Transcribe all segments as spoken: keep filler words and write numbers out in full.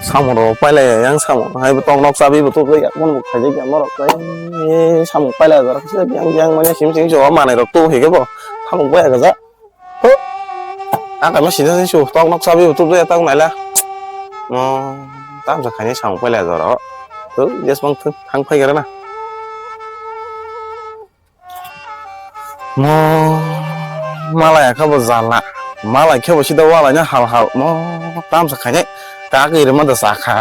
Samung rok pailai yang samung hai bo tok nok chabi bo tubui ya mon bo khaijak ya norok kai. Samung pailai jar kisa biang biang manya sim sim jo manai rok tu hige bo samung pai gaja. Aka ma sida su tok nok chabi bo tubui ya tak naila. No tam sa khaini samung pailai jar. Tu jes bang tu hang pai gara na. Mo malai khe bo jala. Malai khe bo sida walai na hal hal. Mo tamsa khainai. Kagwi rwma da sakha.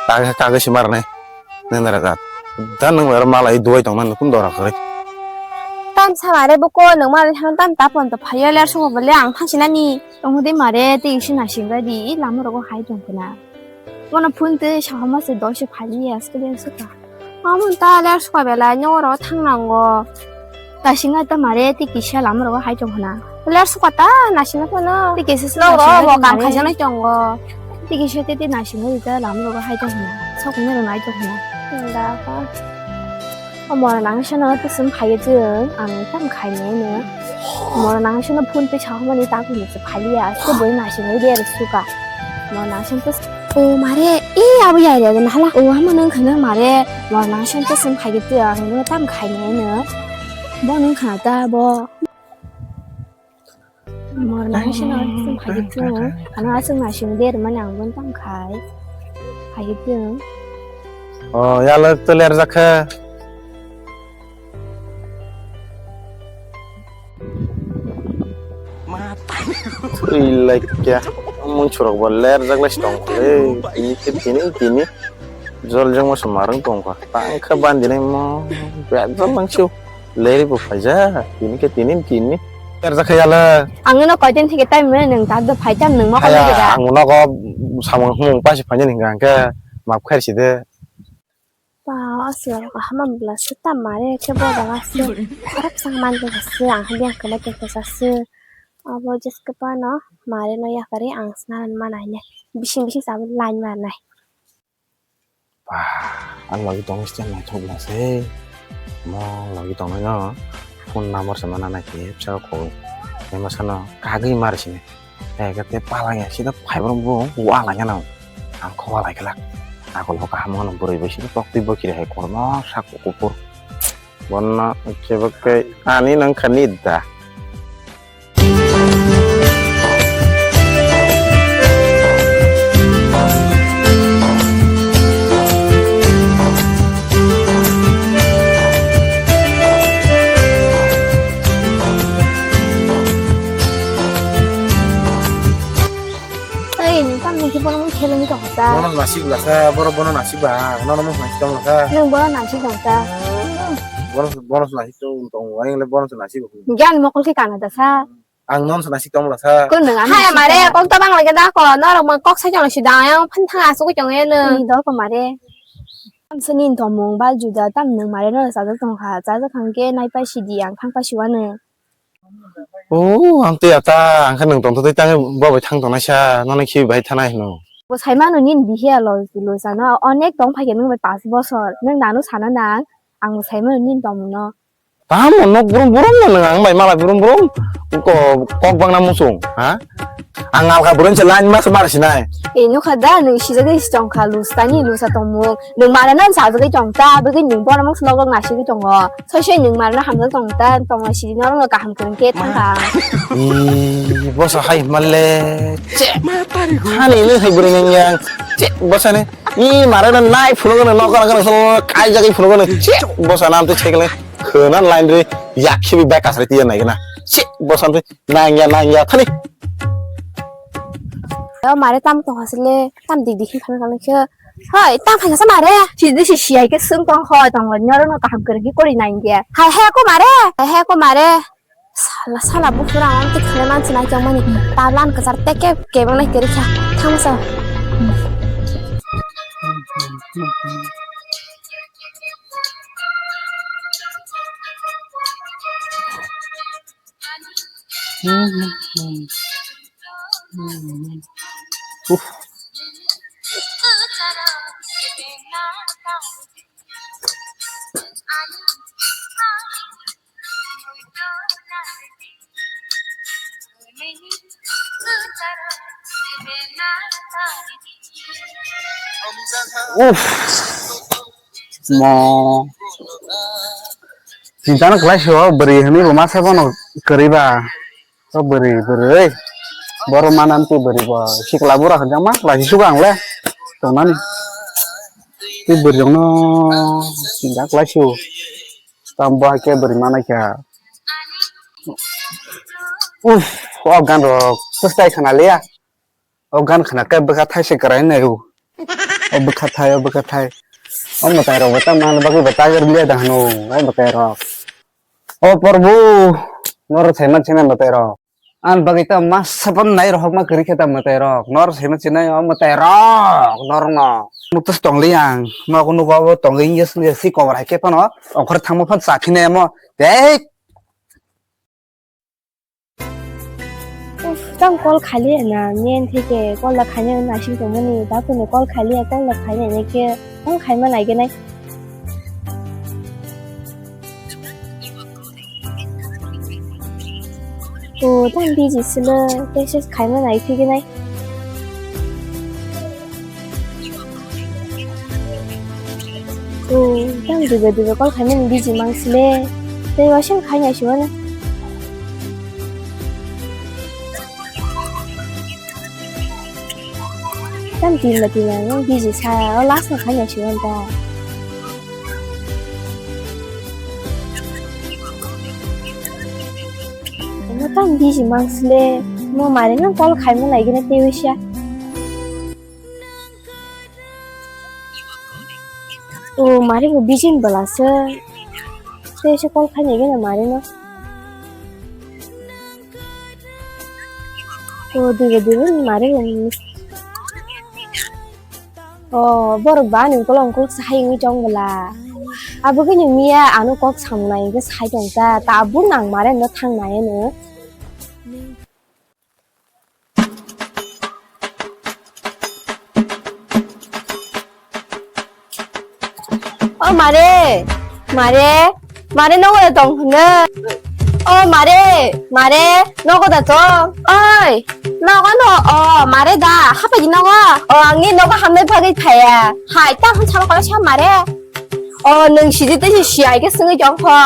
Kagwi, kagwi si marnai. Nang dara gat. Dan nang wer malai duai tong nang kum dora kare. Tam sa mare bo ko nang malai thang tam tapon to phaya ler so bo le ang thang sinani. Tong de mare te isi na singa di lama rogo hai tong kena. Bono phone twi sahama se doi se phali ya, aske de suka. Amo ta ler suka belai, nyo oro thang nango. Ta singa ta mare ti kisa lama rogo hai tong hana. Ler suka ta na singa ta na. Ti kisa se no na ro singa mo ti kam mare. Khaja nai tongo. Ti kisa ti ti na singa ta lama rogo hai tong hana. Sok ne ro nai tong hana. Da ka. O mora nang seno tisum phaiye chwng, ang tam khainai no. Mora nang seno phone twi sahomani ta kunu se phaliya, aske boi naisingwi de suka. Mora nang seno tis-, o mare, e abo yai re na hala. O amo nang khana mare, mora nang seno tisum phaiye chwng, ang no tam khainai no. Bo nang khana ta bo. Mor nang sino aswng phai khe chwng. Ano aswng naising der mani ang bon tang khai. Phai khe chwng. O yalo to ler jakha. Thwi lai kya. Mun churok bo ler jak lai tong le. Tini ke tini tini. Jol jang mo samarang tong kha. Tang kha ban dinai mo. Bek jol lang chu. Leri bo phaija, tini ke tini tini. Ter jakha yala. Ang no koi din thike time mane nang ta do phai tam nang ma koi da. Ang no ko samung hung pasi phai ni hingka hingke map khair si de. Pa asla ko hamam bla se tam mare ke bo da se. Kharap sang man de se ang hadiang kama ke sa se. Abo jes ke pa no mare no ya kare ang sna man ai ne. Bising bising sa line man nai. Ba, ang logi tong site naithok na se. Mo logi tong no phone number se mana na khe bsa ko. Ema sano kagwi mar sini. Ega te pala ya sida phai bro bo wa la ya no. Ang kho wa la kala. Ako lo ka mo no bwrwi bai sini tok twi bo kire hai kormo sak ko kupur. Bonna chebak kai ani nang khani da. Ei, nini tamni khe bono mui khelengwi tongkha ta. Bono nasi bwlasa, borok bono nasi ba, nono mung nasi tongkha. Nwng bono nasi tongkha. Bono, bono nasi tong, tong, ang le bono nasi ba. Hinkhe ani mokol khe kana da sa. Ang non sana si tong la sa. Kun nang ani. Hai mare kok ta bang lagi da ko norok mang kok sai jong si da yang phan thang asuk jong e nang. Ni dol ko mare. Am sini tomung bal juda tam nang mare no sa tong kha sa khang ke nai pai si di ang thang pai si wa nang. O ang te ata ang kha nang tong to tang bo bai thang tong nai sa no nang khi bai thanai no. Bo sai ma no nin bihe lo lo sa no onek tong phai ke nang bai pas bosor nang nanu sana nang ang bo sai ma no nin tomung no. Tamo nok brum brum no nang ang bai malai brum brum ko kok bang na musung ha. Ang alka brum se line mas mar sinai. E nukha da nung sijagwi sitong kha lustani lusa tongmung. Nung mara nan sajagwi tong ta bagwi nung bono mung slok lok nasigwi tongo. Soi soi nung mara na hamjak tong ta tongna sidi norok no kaham kwrwng khe thangkha. Ee bosa hai malle. Che. Hani nung hai brum yang. Che bosa ne. Ee mara na nai phuno no nokar kan solo kai jagwi phuno no. Che bosa nam te chekle. Khwna line ri yak khibi bai kasari tiya nai gana. Che bosa nam te. Nangya, nangya, thani. Yo, mare tam tong hasile, tam dik dik hin khamle khamle khe. Hoi, tam khaisa mare. Si di si si ai ke sung tong hoi tong hoi nyoro no kaham kere ki kori nangya. Hai hai ko mare, hai hai ko mare. Sala sala bu pura ang tik khale man sinai tong mani. Tablan kasar teke kebang nai kere kha. Thang sa. Uf. Uff. Mo. Chinta no kwlai sio bwrwi hwnwi bo masa bono kwrwi ba. O bwrwi bwrwi. Boro manam twi bwrwi bo sikla bura hwnjak ma kwlai suk ang le. Tongnani. Twi bwrwi jong no chinta kwlai sio. Tam bo hai khe bwrwi mana kha. Uff, o gan rok swstai khna liya. O gan khna khe bwkha thai se kwrai nai o. O bwkha thai, o bwkha thai. O mwtai rok bo tamo ani bagwi bo tagir liya da hwno, ai mwtai rok. O Prabhu, noro thaiman sina mwtai rok. Ani bagwi ta masa pon nai rohok ma kwrwi khe ta mwtai rok. Noro thaiman sinai o mwtai rok, norno. Mutus tongli ang, nogo nugo abo tongwi yes yes si kobor hai khe phano, ongkhor thangma phan chaphinai amo. Tei Uff, tang call khali na, nyen theke call da khani na sing tongmani, da kunu call khali, call da khani na ke, tang khai ma nai ke nai. O, tang busy silo, text khai ma nai theke nai. O, tang dibe dibe call khaimani busy mang sile. Tei waising khai nai siwano. Tang tima tima yang busy sa, o last no khai nai siwano ta. Mo tang busy mang sile. Mo mari nang call khai ma nai gina tei waisa. O mari bo bijin bwla se. Tei se call khai nai gana mari no. O dibe dibe mari bo. O borok ba ni kolong kol sai wngwi chong bwla. Abo khe ni miya ano kok samnai hwnkhe sai tong ta. Tabuk nang mari no thang nai no. O mare, mare, mare nogo da tong hwnwi. O mare, mare, nogo da tong. Oi, nogo no, o mare da, hapai di nogo. O angni nogo hamnai bagwi phaiya. Hai, ta hwn sama kala sa mare. O nwng sidi tei si siyai khe swngwi tong kho.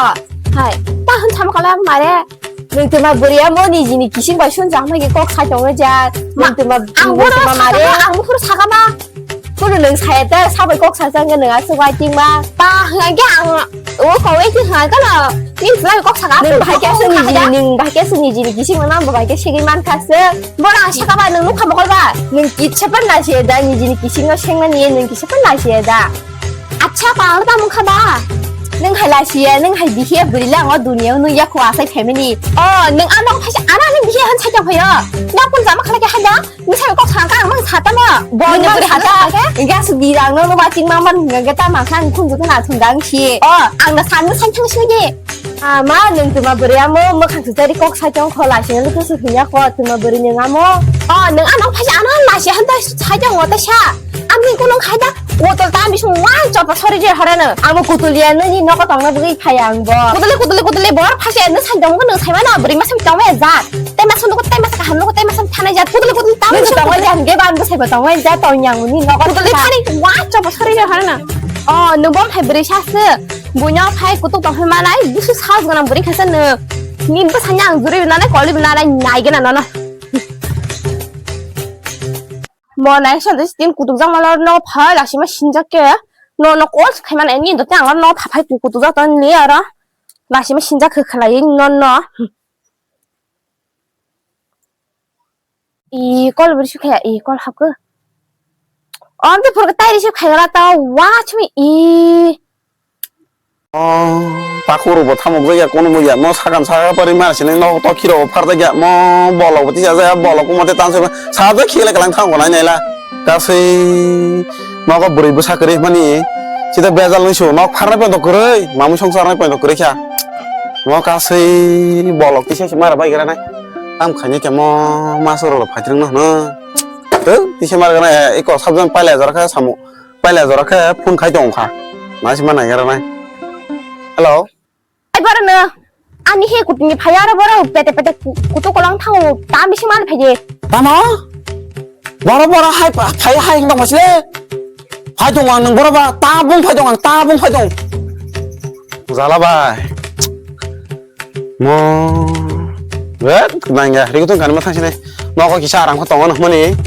Hai, ta hwn sama kala mare. Nwng twma bwrwi amo nijini kising bai sunjak nai kok sai tongo ja. Ma, nwng twma, ang nwng bono twma mare. Sakama, ang buphuru sakama. Kunu nwng saya ta sabai kok sajak nwng aswk waiting ma. Ta hwnga khe ang o kowai khe hwnga khe no. Nini phlai kok saka. Nwng bahai khe aswk nijini, nwng bahai khe aswk nijini kising ma nang bahai khe segwi man kha aswk. Bono ang sakama nwng nukha mokol ba. Nwng kisa pan na se da nijini kising no sengmani nwng kisa pan na se da. Acha, pal ta mungkha ba? Nwng hai lasiya, nwng hai bihiya bwrwi lang o duniya o nung yakho asai family. O, nwng ano phaisa, ano nwng bihiya han saikha phaio. Nang kun jama khala khe haja, nwng sai kok sangka ang mang sata mo. Bo nwng nwng mang sata. Sata khe? Gas birang no, no ba ting mang ban hingga ta mang khan kun jukun athun dang si. O, ang da san nwng sai thang si di. Ama, nwng tuma bwrwi amo, mwkhang sujari kok sai tong kho, lasi nwng luku su hinya kho, tuma bwrwi nwng amo. O, nwng ano phaisa, ano lasi han ta sai tong o ta sa. Amni kuno khai da, kutol ta ami sung wan chopa sori je hore no. Amo kutulia nini noko tongna bwgwi phai ang bo. Kutuli, kutuli, kutuli, bor phase no sai dong no sai mano, bwrwi masa tong me ja. Te masa nuko, te masa kaham nuko, te masa thana ja. Kutuli, kutuli, ta nini tong ja, ge ban bo sai ba tong ja, tong yang ni noko. Kutuli thani wan chopa sori je hore no. O, no bom hai bwrwi sa se. Buino phai kutuk tong hai manai, busu sal gana bwrwi khasa no. Ni bo sanya ang juri binanai, koli binanai, nai gana no no. Mo nai sa dis tin kutuk jang malo no phai lasima sinjak ke. No no kol khai man ani do tang no pha phai kutuk jang ton le ara. Lasima sinjak khe khlai no no. I kol bri su khaya i kol hak. Om te phor tai ri su khaya ta wa chumi i. Oh, takhuk rok bo thamuk jak ya, kono mui ya, no sakam saka pari mar sini, no to khiro bo phar jak ya, mo bolok bo tisa jak ya, bolok mo te tan sa, sa jak khile kalang thang ko nai nai la. Kasui nogo bwrwi bwsa kwrwi mani, sida bejal nung su, nok pharnai poito kwrwi, mamwi songsarnai poito kwrwi kha. Mo kasui bolok tisa se mara bai gra nai. Tam khaini khe mo masuk rok phai twrwng no hwno. Tei tisa mara gra nai, eko sabjang paila jora kha samu. Paila jora khe phone khai tong kha. Nai se ma nai gra nai. Hello. Ai boro no. Ani he kutini phaya ro boro pete pete ku-, kutu kolang thango. Tam bisi man phaye. Tamo? Boro boro hai pa-, phai hai tong sile. Phai tong ang nwng boro ba, tabung phai tong ang, tabung phai tong. Jala bai. Mo. Wek, nangya, rikutun kanima thangsinai. Nogo kisa arang kho tongo nokmani.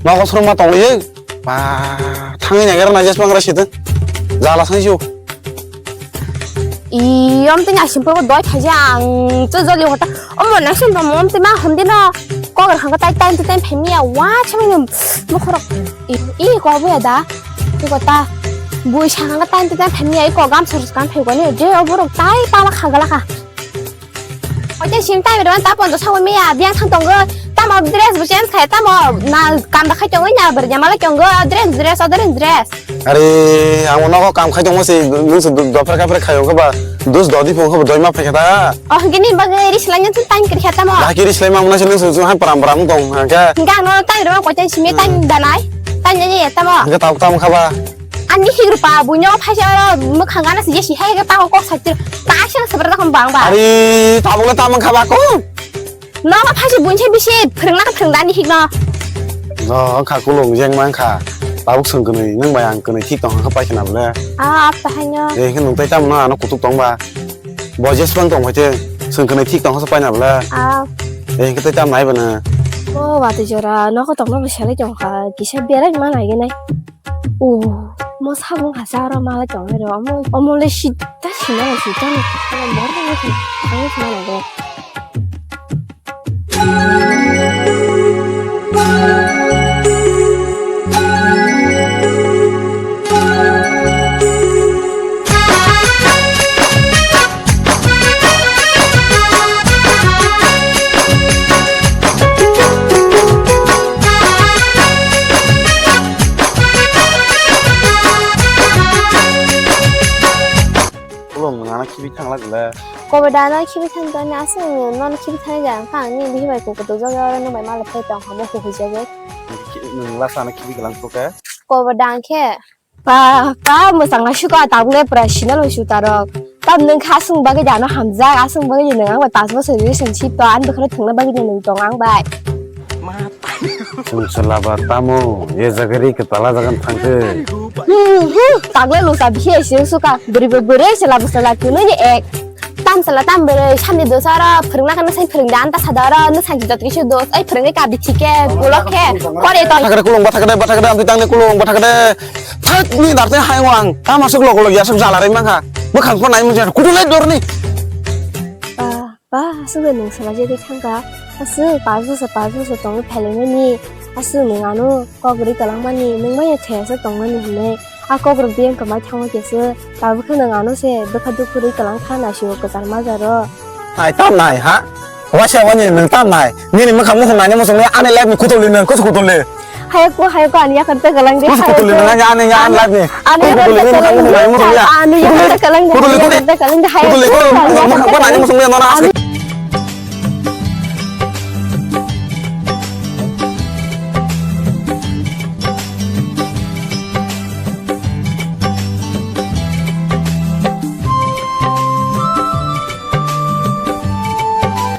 Nogo sroma tongli. Ba, thangwi nangya rok naija spangra situ. Jala sangsiu. I, om tini asim purbo doi thaija ang tu joli hota. Omo na sin bamo om tima hondino. Kogar khangka tai time to time phemiya. Wa chami no mukhorok. I, i ko abuya da. Iko ta. Bui sangka time to time phemiya. Iko gam sor kam phegoni. Je oborok tai pala khagala kha. Oje sim time ro ta pondo sawi miya. Biang thang tongo. Tamo dress bu change khai tamo na kanda khai tongo na berja mala tongo. Dress, dress, dress, dress. Are, ang nogo kam khai tongma se, nung se do-, dopre kapre khai ongkha ba, dus dodi phung kha ba, doi ma phai kha ta. Oh, gini bagwi ri selai nang time kiri kha tamo. Ba kiri selai ma muna se nung se, hai pram pram tong, hangke. Hingke ang no time rw kochen simi time danai, time nani ya tamo. Hangke tabuk tamo kha ba. Ani higru pa, bunyo phai se oro, mukhang gana se, yesi hai ke pa kok saktir, ta se se berda khon bang ba. Are, tabuk le tamo kha ba ko. Nogo phaisi buinse bisi phwrwngna khe phwrwngdani hikno. No, wngkha kulung jeng mankha. Tabuk swng kwnwi, nwng bai ang kwnwi thik tongkha khe paikha na bole. Ah, apa haino? Eh, khe nwng tai tamo no ano kutuk tong ba. Bo jeswng tong phaite, swng kwnwi thik tongkha se paina bole. Ah. Eh, khe tai tamo nai bana. O, watwi jora, nogo tongma bo selai tongkha, kisa berai ma nai gwnai. O, mo sabung hasa aro malai tongwi ro. Omo, omo le sita sina le sita le. Omo bor le sita le sina le. Ulo nwng ano khibi thangla gula. Kobo da no khibi thang to ni aswk nwng nono khibi thang ja wngkha ang ni bihi bai kukutuk jagao oro nwng bai malai phai tong hamo huhui jagwi. Nwng lasa ano khibi glang khe. Kobo da khe. Pa, pa, mwchang lai suka tabuk le pura sinal bai sutarok. Tam nwng kha aswng bagwi jano hamjak, aswng bagwi nwng ang bai panch bosor relationship to, ani bwkhano thwngna bagwi nwng tong ang bai. Chwng chwla ba tamo, ye jaga ri kwtala jaga thangkhe. Hmm, hmm, tagle lusa bihi ese suka, bwrwi bo bwrwi, chwla bo chwla, tini ni ek. Tam chwla tam bwrwi, samni dosa ro, phwrwngna khe nwsai phwrwngdi, anta sada ro, nwsai jijat kisi dos, ai phwrwngwi kabi thike, bulok khe, kore to. Bathakre kulung, bathakre, bathakre, amtwi tangne kulung, bathakre. Thak ni dar tei hai wang, tam aswk log log ya aswk jala ri mangkha. Bwkhang pho nai mung ya, kudu lai dorni. Ah. Ba, aswk de nwng swlai jagwi thangkha. Aswk, pash bosor, pash bosor tongwi phailaimani. Aswk nwng ano kok rwi kwlangmani, nwng manya thaya se tongmani hinwi. A kok rok biyang kwmai thangma khe se, tabuk khe nwng ano se bwkha dukhu rwi kwlang kha naisio kwchar majaro. Nai tam nai ha? Waisa wani nwng tam nai? Nini mwkhang mukhung naina muchungwi ani life ni kutulwi nwng kusu kutulwi. Hayako, hayako, ani yakar ta kalang de. Kusu kutulwi nwng ani ani life ni. Ani yakar ta kalang de. Ani yakar ta kalang de. Kutulwi, kutulwi. Ani yakar ta kalang de. Hayako, kutulwi, kutulwi. Ani yakar ta kalang de. Ani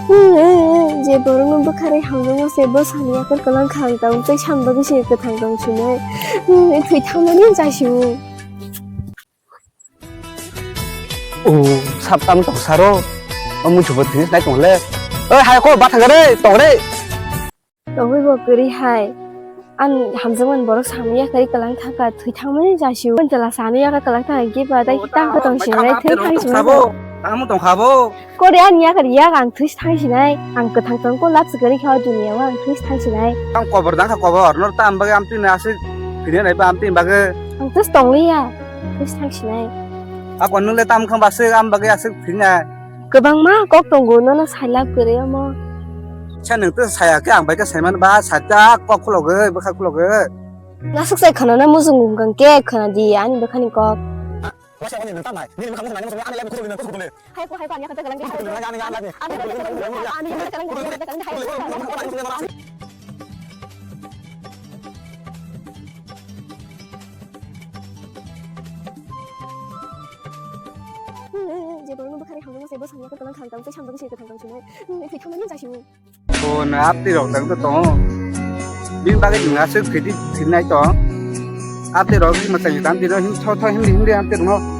Hmm, eh, eh, je borokno bwkharwi hamjakma se bwsani yakar kwlang kha ang tong tei sam bagwi se kwthang tong sinai. Hmm, eh, thwi thangmani jasiu. O, sap tam tong saro. O muitu bo thwi nai tong le. Oi, hai ko bathang re, tong re. Tongwi bo kwrwi hai. Ang hamjakmani borok samung ya kwrwi kwlang thangkha, thwi thangmani jasiu. Ang chwla sani ya kwrwi kwlang thangkha, giba dai tang khe tong sinai, thwi thang sinai. Tamo tongkha bo. Kore ani ya kwrwi yak ang thwi thang sinai. Ang kwthang tong ko lab se kwrwi kha o duniya o ang thwi thang sinai. Ang kobor dang kha kobor, nor tam bagwi am twi na aswk phini nai ba am twi bagwi. Ang thwi tong liya, thwi thang sinai. Ako nung le tam kha ba aswk am bagwi aswk phini nai. Kwbangma kok tongo, nono sailab kwrwi omo. Sa nwng tei saya khe ang bai khe saiman ba, sa ta kok khulogwi, bwkha khulogwi. Nasuk sai khwnana muchung wngkang khe khwnadi ani bwkhani kok. Waisa wani nwng tamnai, nini bwkha muchung nai muchung ani life khulogwi nwng kusu kutule. Hai ko hai ko ani kata kalang di. Ani kata kalang di, ani kata kalang di, ani kata kalang di, ani kata kalang di. Je borokno bwkharwi hamjakma se bwskango kwthang tang tei samjak se kwthang tang sinai. Thwi thangmani jasiu. O na apni rok tang to tongo. Bini bagwi nwng aswk thwidi thwinai tong. Ate rok ma chai dan dino hin tho tho hin hin de ate no.